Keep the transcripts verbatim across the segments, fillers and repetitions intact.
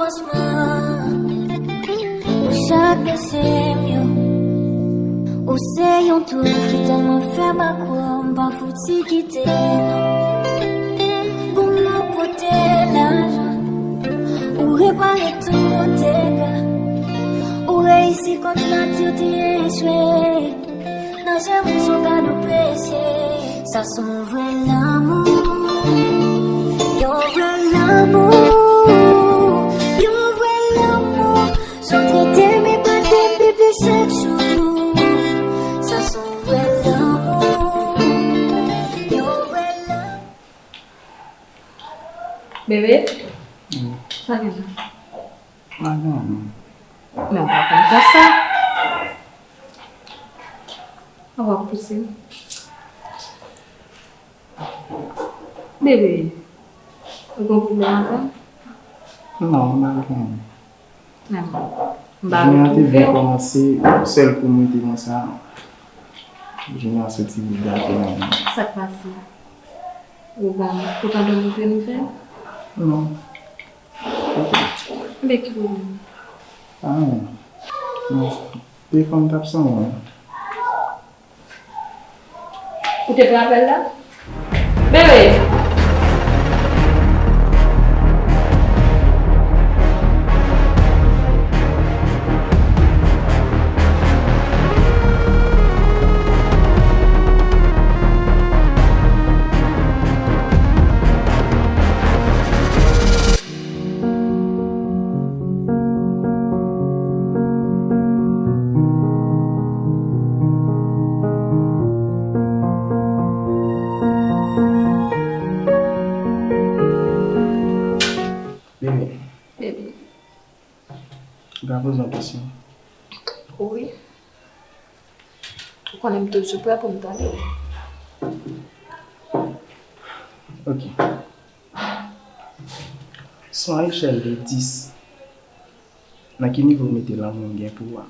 Pou chak bese m yo, ou se yon twou ki tèlman fè m akwè m pa fouti kite, non. Pou m pote lajan, ou repare tout dega, ou reyisi kòm nati te echwe. Nan je m ou se yon kado presye. Sa se yon vrè lanmou. Yon vrè lanmou. Yon vrè lanmou. Jan w trete m, epatem bebe chak jou. Sa se yon vrè lanmou. Yon vrè lanmou. Bebe? Wi. Sa gen la? Madanm. Men w pa konn konsa. Ou ap pouse m. Bebe, ou gen pwoblèm avè m? Non, m pa gen. Men, m pa retwouve w. Jounen an te byen kòmanse, sèl kou mwen te konsa. Jounen an soti vin gate nan men m. Sa k pase? Ou gen, ou tande yon nouvel nouvèl? Non. Enben, ki pwoblèm? Ah, non. Non. Telefòn t ap sonnen. Ou te pran apèl la? Bebe! Bebe. Bebe. M ka poze yon kesyon? Wi. Ou konnen m toujou prè pou m tande w. Ok. Sou yon echèl de dis, nan ki nivo w mete lanmou m gen pou ou a?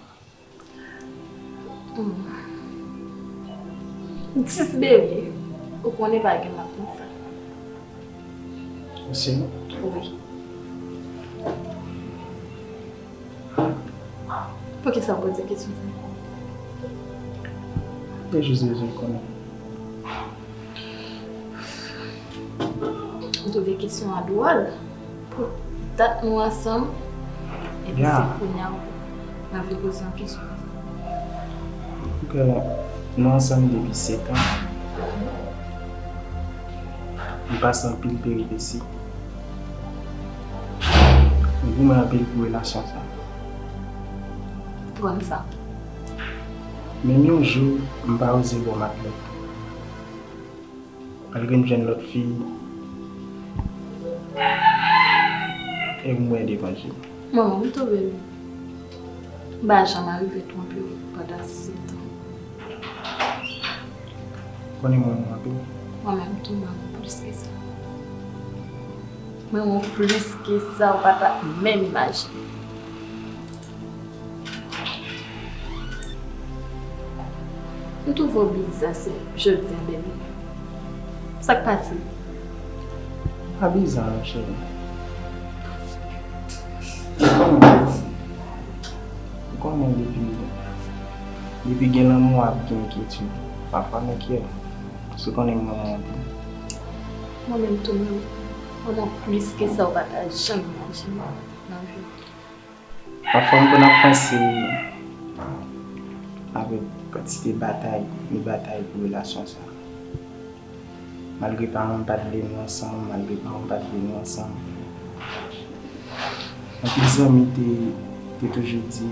Hmm. Dis, bebe, ou konnen pa gen lòt konsa. Ou serye? Wi. Poukisa w poze kesyon sa? Mwen jis bezwen konnen. M twouve kesyon an dwòl. Pou dat nou ansanm, epi se kounye a m anvi poze yon kesyon. Pou ke nou ansanm depi sèt an, m pase anpil peripesi. M goumen anpil pou relasyon sa. Ou konn sa. Menm yon jou, m pa oze ba w matlòt. Malgre m jwenn lòt fi, e m wè devan je m. Manman, m twouve m pa janm arive twonpe w pandan sèt an. Konnen m renmen w anpil. Mwen menm tou, m renmen w plis ke sa. M renmen w plis ke sa, ou pa t ap menm imajine. M twouve w biza se jodi a, bebe. Sa k pase? Pa biza non, cheri. Ou konnen, ou konnen depi, depi gen lanmou ap gen enkyetid. Pafwa m enkyè. Paske w konnen m renmen w anpil. Mwen menm tou, m renmen w plis ke sa ou pa ta janm imajine nan vi w. Pafwa m konn ap panse avèk kantite batay nou batay pou relasyon sa. Malgre paran m pa t vle nou ansanm, malgre paran m pa t vle nou ansanm. Anpil zanmi te, te toujou di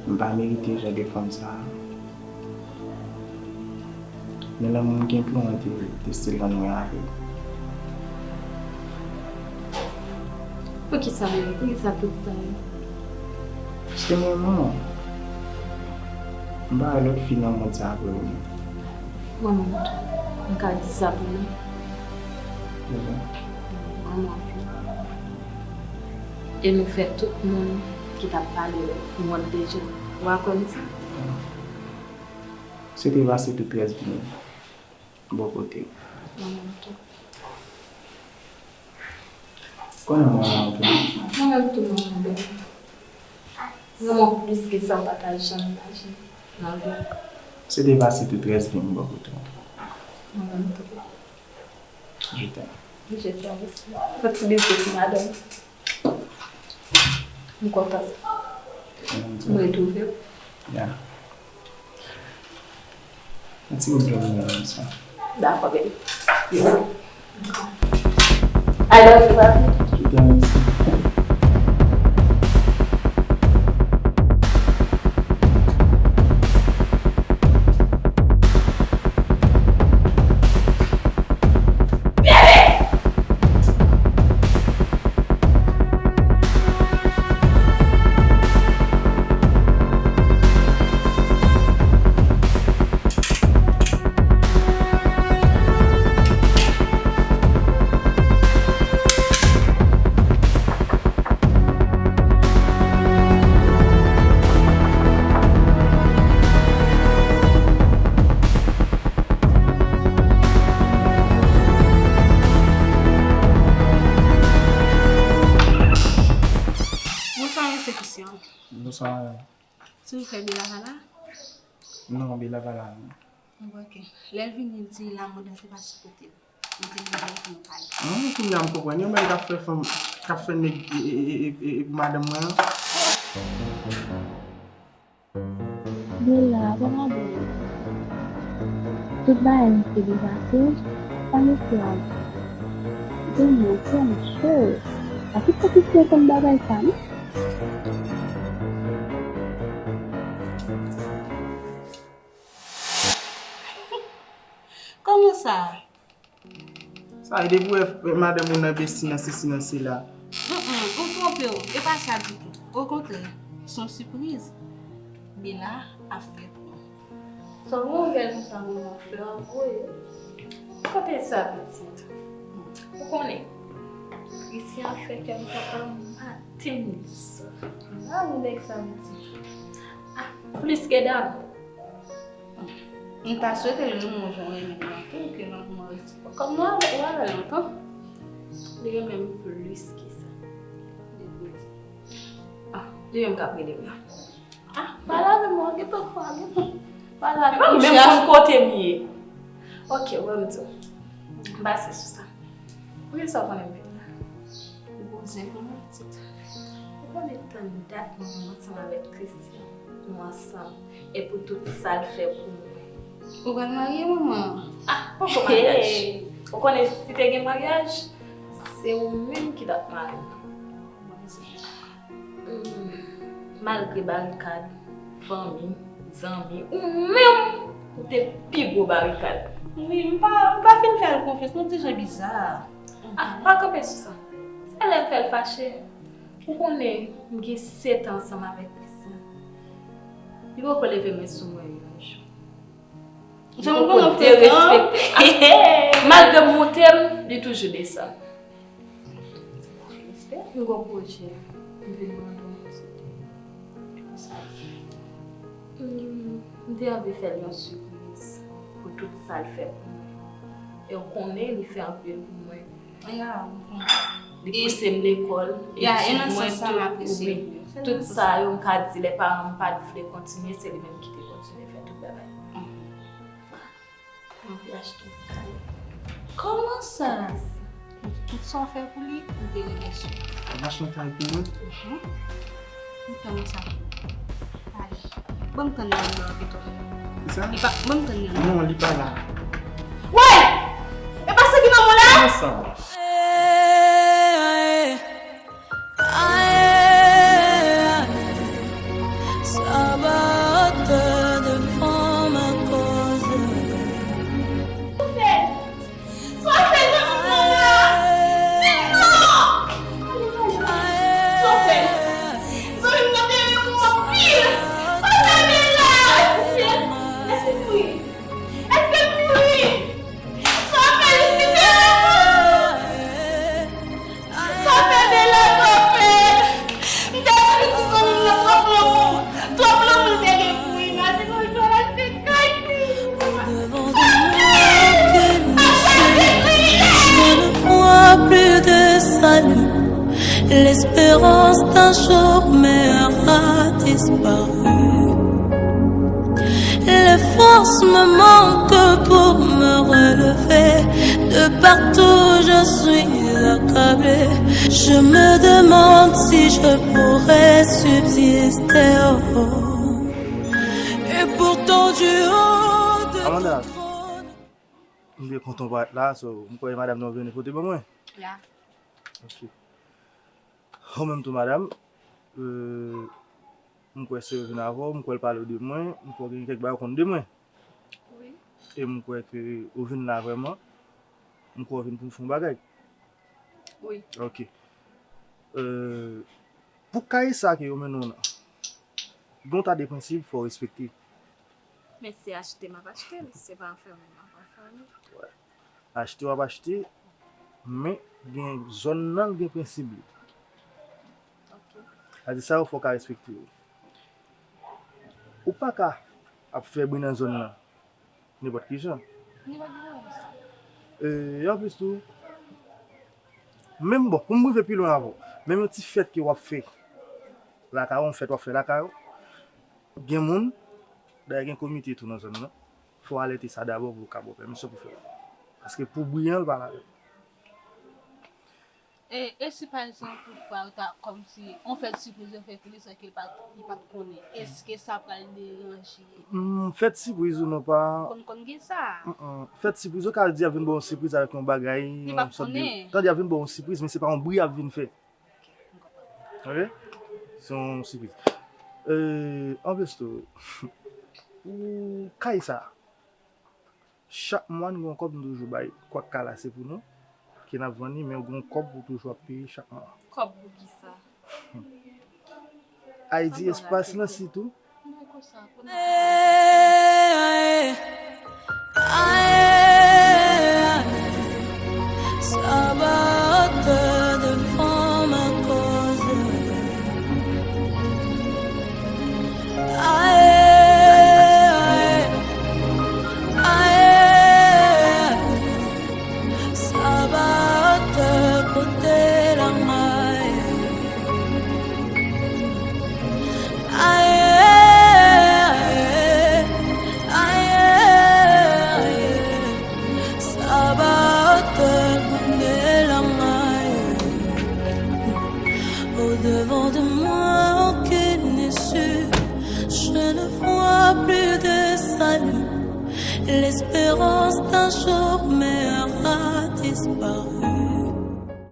m pa merite jan de fanm sa. Men lanmou m gen pou ou an te, te stil nan nwi avè w. Poukisa, bebe? Poukisa tout sa yo? Paske m renmen w. M pa wè lòt fi nan mond sa apre ou menm. Mwen menm tou. M ka di sa pou nou. Mwen renmen w anpil. E nou fè tout moun ki t ap pale wont deja. Ou pa kwè m di? Se te pase tout rès vi m bò kote w. Mwen menm tou. Kòman mwen renmen w tou? Mwen menm tou, mwen renmen w. Mwen renmen w plis ke sa w pa ta janm imajine nan vi w. Se devase tou trèz vi m bò kote w. Mwen menm tou. Je t'aime. Je t'aime aussi. Yon ti bizo pou madanm. M kontan sa. M retwouve w. Ya. Yon ti bout dlo mwen menm sa. Dakò, baby. I love you, papi. Je t'aime aussi. Bonswa, mesye Christian. Bonswa. Silvouplè, Bela pa la? Non, Bela pa la, non. Ok. Lè l vini, l di la mòd la se pa sou kote l. Li te bezwen pou nou pale. Ah, kounye a m konprann. Yon bagay k ap fè fanm, k ap fè nèg e, e, e, e, e, e madanm mwen an. Bela, pa madanm. Tout bagay misye devase, pa mesye a. Demon, fè m cho. A ki sa ki fè konn bagay sa, non? Kòman sa? Sa e depi w wè madanm ou nan besti nan sesi nan sela. Mm, mm, ou twonpe w, e pa sa ditou. Okontrè, se yon sipriz Bela ap fè pou nou. Sa w gen yon vè konsa manman flè ap voye. Kote sa pitit? Ou konnen, Christian fè kè m kontan maten midi swa. Bravo nèg sa pitit. Ah, plis ke dam. M ta swete l renmen w jan w renmen l lan tou, ke nan moman resipwok. Kòm nou avèk ou avè l lontan, li renmen m plis ke sa. Li di, ah, li menm k ap rele m la. Ah, pale avè m, ou gentan kwa, gentan. Pale avè m. Li pa menm konn kote m ye. Ok, wè m di w. M pase sou sa. Poukisa w konnen m vin la? Ou gon zen pou mwen, pitit. Ou konnen tann dat mwen ansanm avèk Christian, nou ansanm, e pou tout sa l fè pou mwen. Ou pral marye, manman? Ah, poko maryaj. Ou konnen si te gen maryaj, se ou menm ki t ap mare m. Hmm, malgre barikad, fanmi, zanmi, ou menm, ou te pi gwo barikad. Wi, m pa, m pa fin fè l konfyans, non, ti jan biza. Ah, pa kanpe sou sa. Se lè m fè l fache. Ou konnen, m gen sèt an ansanm avèk Christian. Li poko leve men sou mwen yon jou. Li poko derespekte m. Malgre m monte m, li toujou desann. M gon pwojè, m vin mande w yon ti de konsèy. Hmm, m te anvi fè l yon sipriz pou tout sa l fè pou mwen. E w konnen li fè anpil pou mwen. Li pouse m lekòl, etid mwen, tout, wi. Tout sa yo, m ka di lè paran m pa t vle kontinye, se li menm ki te kontinye fè tout bagay. M anvi achte yon kay. Kòman sa? Tout sa w fè pou li, m te remèsye w. Ou achte yon kay pou mwen? Mhm. M tann sa. Ale. Ban m tann nan dèyè pito. Kisa? Li pa, ban m tann nan. Non, li pa la. Woy! E pa sa ki nan mwen la? Kòman sa? Sa ba atè devan ma koze. Sa fè zanmi m nan la? Sinon! Sa fè? Zanmi m nan te renmen pou mwen anpil. Sa fè men la? Èske m mouri? Èske m mouri? Sa fè li te renmen mwen? L'espérance d'un jour meilleur a disparu. Les forces me manquent pour me relever. De partout je suis accablé. Je me demande si je pourrais subsister. Oh. Et pourtant du haut de ton trône. M byen kontan parèt la, so, m kwè madanm nan vini kote ban mwen. Ya. Ok. Ou menm tou, madanm, euh, m kwè se yo vin avè w, m kwè l pale w de mwen, m kwè gen kèk bagay w konn de mwen. Wi. E m kwè ke ou vin la vrèman, m kwè ou vin pou m fè yon bagay. Wi. Ok. Euh, pou kay sa ke yo mennen w nan, gen yon ta de prensip fò w respekte. Men se achte m ap achte l, se pa anfèmen m ap anfèmen. Achte w ap achte, men gen zòn nan gen prensip li. Ok. Sa di sa yo fò w ka respekte yo. Ou pa ka ap fè bri nan zòn nan nenpòt ki jan. Ni pa gen sa. E anplis tou, menm bon, pou m rive pi lwen avè w, menm yon ti fèt ke w ap fè lakay ou, yon fèt w ap fè lakay ou, gen moun, dayè gen komite tou nan zòn nan, fò w alète sa dabò pou w ka ba w pèmisyon pou fè l. Paske pou bri an, l pa ladan. E, e si pa egzanp, toutfwa, yo ta, kòmsi, yon fèt sipriz yo fè pou li san ke li pa t, li pa t konnen, èske sa pral deranje? Hmm, fèt sipriz ou non pa. Konn, konn gen sa. Mm-mm. Fèt sipriz, yo ka di y ap vin ba w yon sipriz avèk yon bagay, Li pa yon sòt de. konnen. Tande y ap vin ba w yon sipriz, men se pa yon bri y ap vin fè. Ok? Se yon sipriz. Euh, anplis tou, ou kay sa. Chak mwa, n gen yon kòb nou toujou bay. Kwak kala se pou nou, ke n ap vann li, men gen yon kòb pou toujou ap peye chak mwa. Kòb pou ki sa? Ayiti, espas lan sitou. Mwen konsa, pou Aye, aye, aye, sa ba otè devan ma koze. Aye, aye, aye, aye, sa ba otè kote la maye. Aye, aye, aye, aye, sa ba otè kote la maye. Au devant de moi, aucune issue. Je ne vois plus de salut. L'espérance d'un jour meilleur a disparu.